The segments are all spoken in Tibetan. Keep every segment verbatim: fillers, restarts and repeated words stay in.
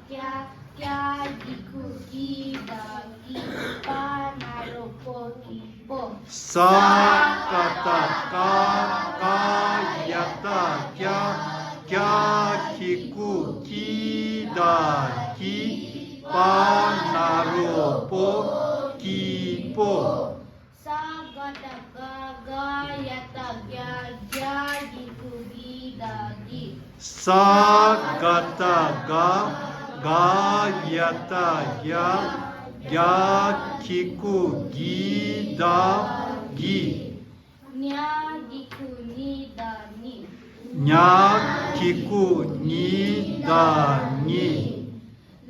ཀྱ། ཀྱ་གི་གུ་ཀྱི་ད་ཀྱིས། པ་ན་རོ་པོ་ཀྱི་པོ། ས་ཀ་བཏགས་སྐ། སྐ་ཡ་བཏགས་སྐྱ། སྐྱ་གི་གུ་ཀྱི་ད་ཀྱིས། པ་ན་རོ་པོ་ཀྱི་པོ། ས་ག་བཏགས་སྒ། སྒ་ཡ་བཏགས་སྒྱ། སྒྱ་གི་གུ་སྒྱི་ད་སྒྱིས། ས་ག་བཏགས་སྒ། སྒ་ཡ་བཏགས་སྒྱ། སྒྱ་གི་གུ་སྒྱི་ད་སྒྱིས། ཉ་གི་གུ་ཉི་ད་ཉིས། ཉ་གི་གུ་ཉི་ད་ཉིས།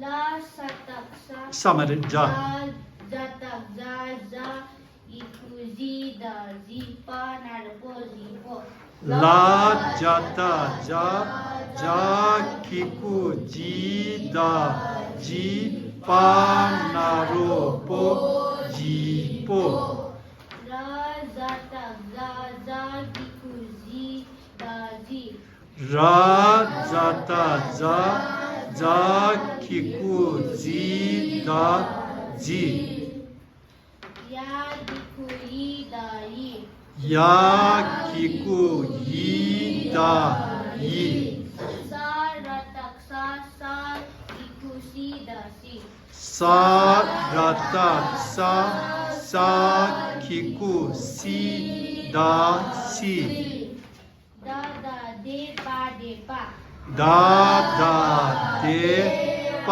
ལ་ས་བཏགས་ས། ས་མ་རེད། ཛ། ཛ་བཏགས་ཛ། ཛ་གི་གུ་ཛི་ད་ཛིས། པ་ན་རོ་པོ་ཛི་པོ། ལ་ཛ་བཏགས་ཛ། ཛ་གི་གུ་ཛི་ད་ཛིས། པ་ན་རོ་པོ་ཛི་པོ། ར་ཛ་བཏགས་རྫ། རྫ་གི་གུ་རྫི་ད་རྫིས། ར་ཛ་བཏགས་རྫ། རྫ་གི་གུ་རྫི་ད་རྫིས། ཡ་གི་གུ་ཡི་ད་ཡིས། ཡ་གི་གུ་ཡི་ད་ཡིས། ས་ར་བཏགས་ས། ས་གི་གུ་སི་ད་སིས། ས་ར་བཏགས་ས། ས་གི་གུ་སི་ད་སིས། ད་ད་དེ་པ་དེ་པ། ད་ད་དེ་པ་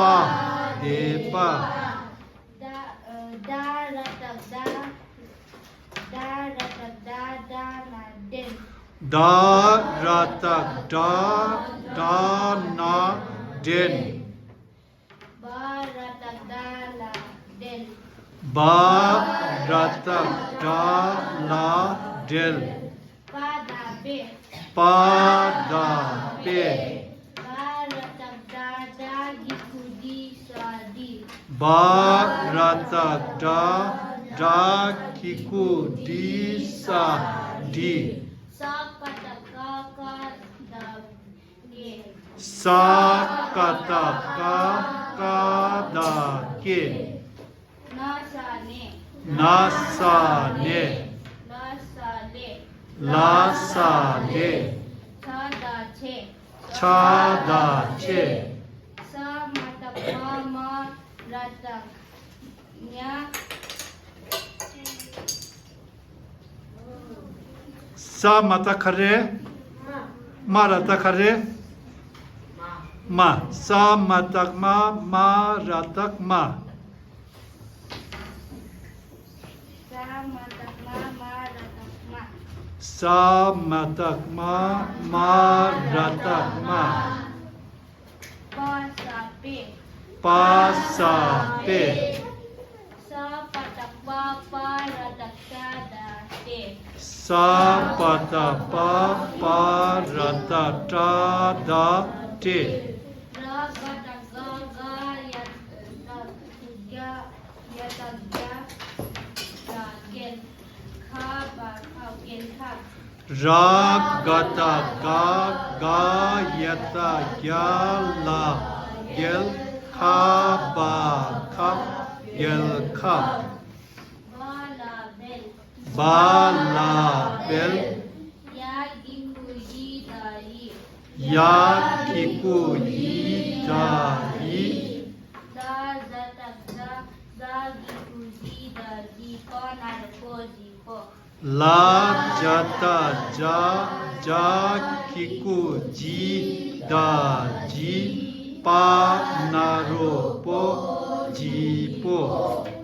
དེ་པ། ད་ཨ་ད་ར་བཏགས་ད། ད་ར་བཏགས་ད། ད་ན་དྲན། ད་ར་བཏགས་ད། ད་ན་དྲན། བ་ར་བཏགས་བ་ལ་བྲེལ། བ་ར་བཏགས་བ་ལ་བྲེལ། པ་ད་པེ། པ་ད་པེ། ཌ་ར་བཏགས་ཌ། ཌ་གི་གུ་ཌི་ས་ཌིས། བ་ར་བཏགས་བ། བ་གི་གུ་ཌི་ས་ཌིས། ས་ཀ་བཏགས་སྐ། སྐ་ད་སྐེ། ས་ཀ་བཏགས་སྐ། སྐ་ད་སྐེ། ན་ས་ནེ། ན་ས་ནེ། ལ་ས་ལེ། ལ་ས་ལེ། ཆ་ད་ཆེ། ཆ་ད་ཆེ། ས་མ་བཏགས་སྨ། སྨ་ར་བཏགས་སྨྱ། ས་མ་བཏགས་ག་རེ། སྨ་ར་བཏགས་ག་རེ། སྨ། ས་མ་བཏགས་སྨ། སྨ་ར་བཏགས་སྨ། ས་མ་བཏགས་སྨ། སྨ་ར་བཏགས་སྨྲ། ས་མ་བཏགས་སྨ། སྨ་ར་བཏགས་སྨྲ། པ་ས་པེ། པ་ས་པེ། ས་པ་བཏགས་སྤ། སྤ་ར་བཏགས་སྤྲ་ད་སྤྲེ། ས་པ་བཏགས་སྤ། སྤ་ར་བཏགས་སྤྲ་ད་སྤྲེ། ར་ག་བཏགས་རྒ། རྒ་ཡ་བཏགས་རྒྱ། ཡ་བཏགས་རྒྱ་ལ་རྒྱལ། ཁ་བ་ཁ་རྒྱལ་ཁ། ར་ག་བཏགས་རྒ། རྒ་ཡ་བཏགས་རྒྱ་ལ་རྒྱལ། ཁ་བ་ཁ་རྒྱལ་ཁ། བ་ལ་བལ། བ་ལ་བལ། ཡ་གི་གུ་ཡི་ད་ཡིས། ཡ་གི་གུ་ཡི་ད་ཡིས། ཛ་ཛ་བཏགས་ཛ། ཛ་གི་གུ་ཛི་ད་ཛིས། པ་ན་རོ་པོ་ཛི་པོ། ལ་ཛ་བཏགས་ཛ། ཛ་གི་གུ་ཛི་ད་ཛིས། པ་ན་རོ་པོ་ཛི་པོ།